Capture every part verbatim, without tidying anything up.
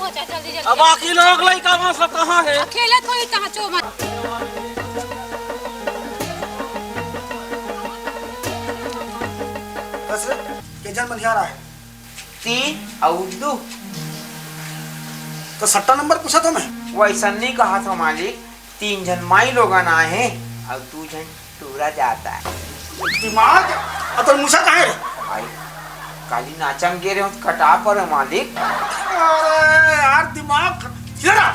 अच्छा, जल्दी, जल्दी। अब बाकी लोग लइका मन सब कहाँ हे? खेलत होही कहाँ चो मन। बस, के झन मनिहार आए? तीन अउ दू। तो सट्टा नंबर पूछत हों मैं। वइसन नइ कहत हों मालिक, तीन झन माई लोगन आए हे अउ दू झन टूरा जात हे। दिमाग, अउ तोर मुसा कहाँ हे रे? भाई, काली नाचा म गे रहेंव त कटा परे मालिक। अरे यार, दिमाग, सीधा आ।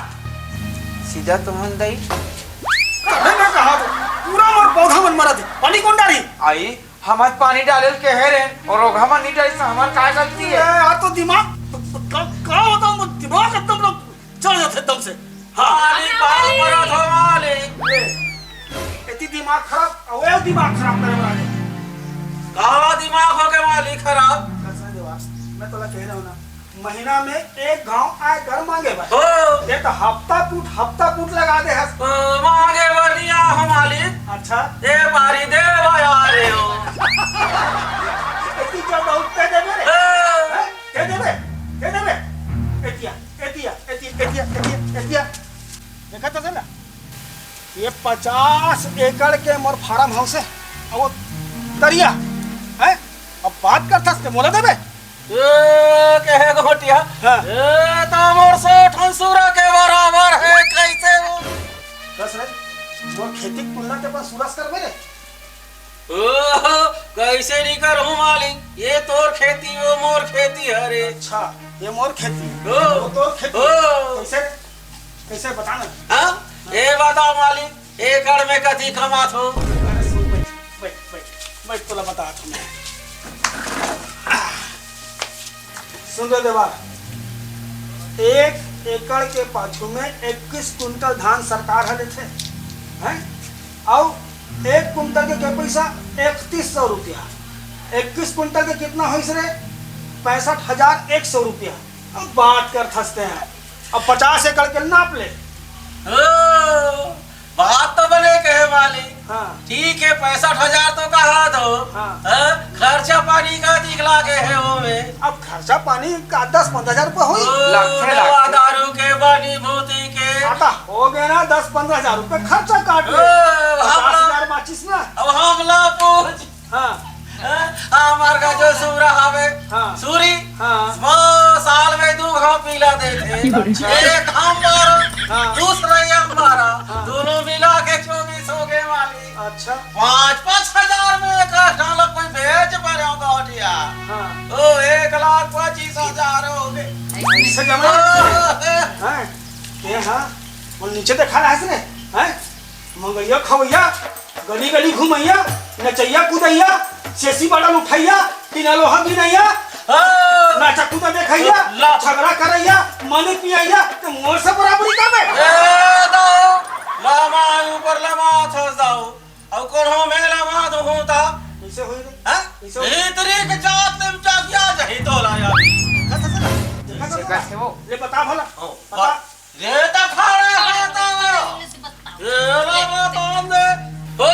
सीधा तो हन दई। अबे मैं कहा तो, पूरा मोर पौधा मन मरत हे, पानी कोन डारी? आई, हमर पानी डाले ल कहे रहेन, अउ ओघा मन नइ डारिस, हमर का गलती हे? ए, यार, तो दिमाग, का, का बतावं, दिमाग एकदम ना चढ़ जाथे एकदम से। हाँ। मालिक, बात करत हों, मालिक। ए, एती दिमाग खराब, अउ ए दिमाग खराब करे वाला हे। का दिमाग होगे मालिक खराब? कइसे देवा, मैं तोला कहे रहेंव ना, महीना में एक घांव आय कर मांगे बर। हो। ये तो हफ्ता फूट, हफ्ता फूट लगा दे हस। ओ, मांगे बर नइ आहों मालिक। अच्छा। ए बारी दे बर आए हों। एती का बहुत दे देबे रे। हो। हैं? दे देबे, दे देबे। एती आ, एती आ, एती आ, एती आ, एती आ, एती आ। देखत हस ना? ये पचास एकड़ के मोर farm house हे, अउ वो तरिया, हैं? अब बात करथस ते मोला देबे? ए, कहे गोठिया, हाँ। ए, तो मोर सौ ठन सूरा के बराबर हे, कइसे हो? कस रे, मोर खेती के तुलना ते अपन सूरा से करबे रे? ओहो, कइसे नइ करहूं मालिक? ये तोर खेती, वो मोर खेती हरे। अच्छा, ये मोर खेती, ओ, वो तोर खेती। ओ। कइसे, कइसे बता ना? हाँ? ये बताओ मालिक, एकड़ में कति कमाथो? अरे सुन, बइठ, बइठ, बइठ, बइठ, तोला बताथों मैं। सुन रे देवा, एक एकड़ के पाछू में इक्कीस कुंटल धान सरकार ह लेथे, हैं? अउ एक कुंटल के, के पइसा? इकतीस सौ रुपया। इक्कीस कुंटल के कितना होइस रे? पैंसठ हजार एक सौ रुपया। अब बात करथस ते, अब पचास एकड़ के नाप ले। ओ, बात तो बने कहे मालिक। हाँ। ठीक हे, पैंसठ हजार तो कहा दो। हाँ। हाँ? खर्चा पानी कतिक लागे हे ओमे? अब खर्चा पानी का दस पंद्रह हजार रुपया होही। ओ, लागथे, दवा लागथे। दारू के, बानी भूती के। आता होगे ना दस पंद्रह हजार रुपया खर्चा काट ले। ओ, पचास हजार बाचिस ना। अब हमला पूछ। हाँ। हैं? हमर का जो सूरा हवे, हाँ। सूरी, हाँ। वो साल में दू घांव पीला देथे। अच्छा। एक हम मारा, हाँ। दूसरा ये हम मारा, हाँ। दोनों मिला के चौबीस होगे मालिक। अच्छा। पाँच पाँच हजार में एक डाला कोई बेच परे हो गोठिया। हाँ। ओ, एक लाख पच्चीस हजार होगे। अइसे जमा ओ, हैं? ए हाँ, वो नीचे देखा रहा है इसने, हैं? मंगइया खवइया, गली गली घुमइया, नचइया कूदइया, सेसी बाटल उठइया, टीना लोहा गिनइया, हाँ। नाचा कूदा देखइया, ला। झगड़ा करइया, मने पियइया, त मोर से बराबरी का बे? ए दो, लमाय ऊपर लमाथस दो, अउ कोनो में लमात हों ता। कइसे होही रे? हाँ? कइसे होही? भीतरी के जात ले म जागिया जही तोला यार। देखा तो, देखा तो, देखा तो। कइसे हो? ले बता भला। हाँ, बता। बस। रे त खड़े हे त। ए रे बाप रे। ओ,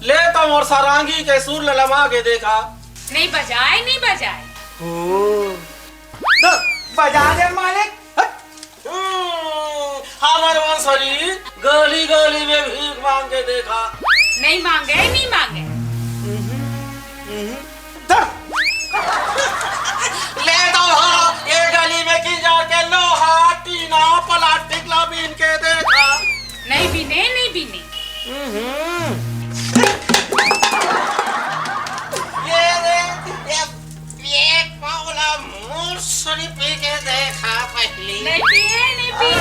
ले त मोर सरांगी के सुर ल लमा के देखा। नइ बजाय, नइ बजाय। ओ। तो बजा दे मालिक। हट। हम्म, हमर वंशरी गली गली में भीख मांग के देखा। नइ मांगे, नइ मांगे। हम्म, हम्म। धर। ले तो भाड़ा, ये गली में किंजर के लोहा, टीना, प्लास्टिक ला बीन के देखा। नइ बीने, नइ बीने। हम्म। ये रे, ये, ये पावला मोर सनी पी के देखा पहली। नइ पिए, नइ पिए।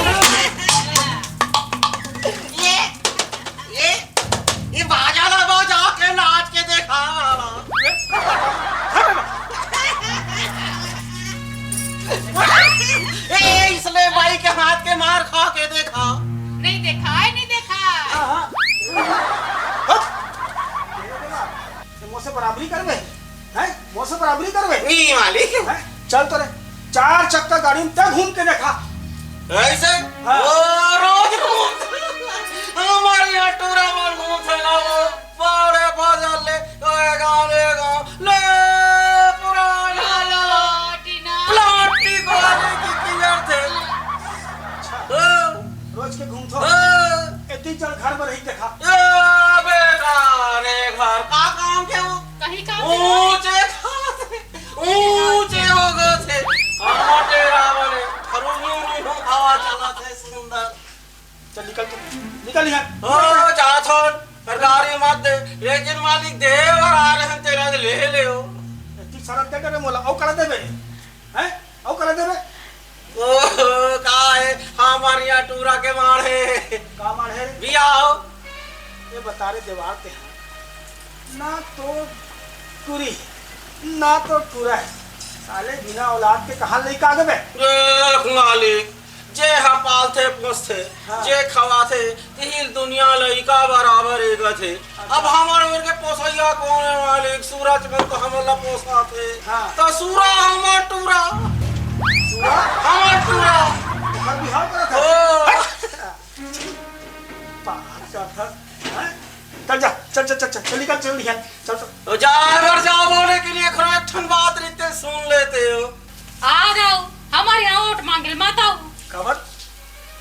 ये, ये, ये बाजा ला बजा के नाच के देखा। ए, इसने बाई के हाथ के मार खा के देखा। नइ देखा, नइ देखा। हाँ, हाँ। हट। मोर से बराबरी करबे? हैं? मोर से बराबरी करबे? नहीं मालिक। हैं? चल तो रे, चार चक्का गाड़ी में तैं घूम के देखा। ऐसे? हाँ। ओ, रोज घूम। हमारे यहाँ टूरा मन घूमथे ना वो, बड़े बाजार ले, ए गाँव, ए गाँव, ले, पुराना ला, टीना। प्लास्टिक वाले की किंजर थे। निकल यहाँ। ओ, जात हन, सरकारी मत दे, लेकिन मालिक देवर आ रहे हैं, तेरा ले ले हो। ठीक सरत दे डरे मोला, अउ करा देबे? हैं? अउ करा देबे? ओ, का है? हमार यहाँ टूरा के मार है। का मार है रे? बियाह हो। ये बता रे देवार ते हैं। ना तो टूरी, ना तो टूरा है। साले बिना औलाद के कहाँ लइका आ गबे? देख मालिक, जे ह पालथे पोसथे, हाँ। जे खवाथे, तिही दुनिया लइका बराबर एगत हे। अच्छा। अब हमर मेर के पोसइया कोन हे मालिक? सूरज मन तो हमन ला पोसाथे। हाँ। तो सूरा हमर टूरा। सूरा? हमर टूरा। ओकर बिहाव करत हे? ओ। पागल था। हैं? चल जा, चल, चल, चल, चल, चल, निकल, चल, निकल, चल, चल। ओ, जा, अगर जाबो ने के लिए खड़ा एक ठन बात रहिते, सुन लेते हो। आ जाओ, हमारे यहाँ वोट मांगे, मत आओ। काबर?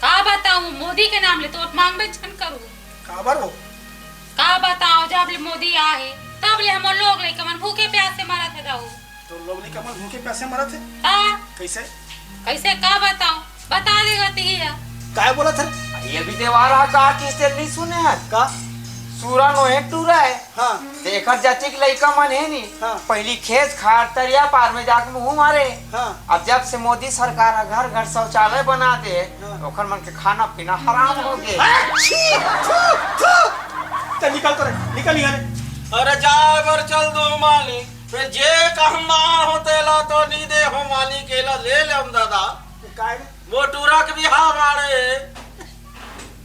का बताऊं, मोदी के नाम ले तो वोट मांगबे छन करू। काबर हो? का बताओ, जब ले मोदी आहे, तब ले हमर लोग लइका मन भूखे प्यासे मरत हे दाऊ। तो लोग लइका मन भूखे प्यासे मरत हे? हाँ। कैसे? कैसे, का बताओ? बता देगा तिही है। काय बोलत हे? ये भी देवारा का किस दिन नहीं सुने हैं? का? सूरा नोहे टूरा है। हाँ। ते एकर जाति के लइका मन हे नी, हाँ। पहली खेत खार तरिया पार में जाके मुंह मारे। हाँ। अब जब से मोदी सरकार ह घर घर शौचालय बना दे, हाँ। ओखर मन के खाना पीना हराम हो गए। अरे छी, थू, थू। चल निकल तो रे, निकल यहाँ रे। अरे जा बर चल दो मालिक, फिर जे कहमा हो तेला तो नी दे हो मालिक, एला ले ले हम दादा। ये काय रे? वो टूरा के बिहाव मारे।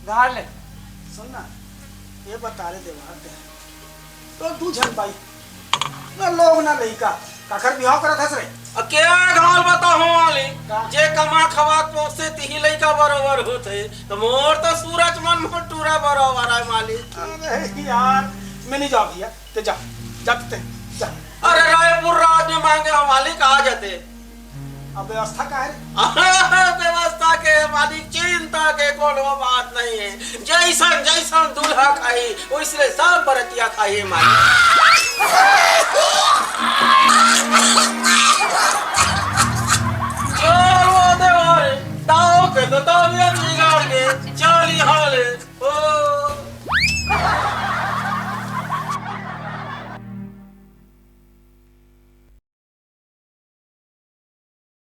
धार ले। सुन ना, ये बता रे देवार ते। तो दू झन बाई, ना लोग ना लइका, काकर बिहाव करत हस रे? अ, के घाल बताहूं वाली, का? जे कमा खवात पोसे तिही लइका बरोबर होत हे, तो मोर तो सूरज मन मोर टूरा बरोबर है मालिक। अरे यार, मैं नहीं जाओ भैया, ते जा, जा ते, जा। अरे रायपुर राज में मांगे हम मालिक आ जाते। अब व्यवस्था का है रे? व्यवस्था के मालिक चिंता के कोनो बात नहीं है। जैसन जैसन दूल्हा खाई, वैसने सब बरतिया खाई मालिक। चलो देवारे, दाव के तो तबियत बिगाड़ के।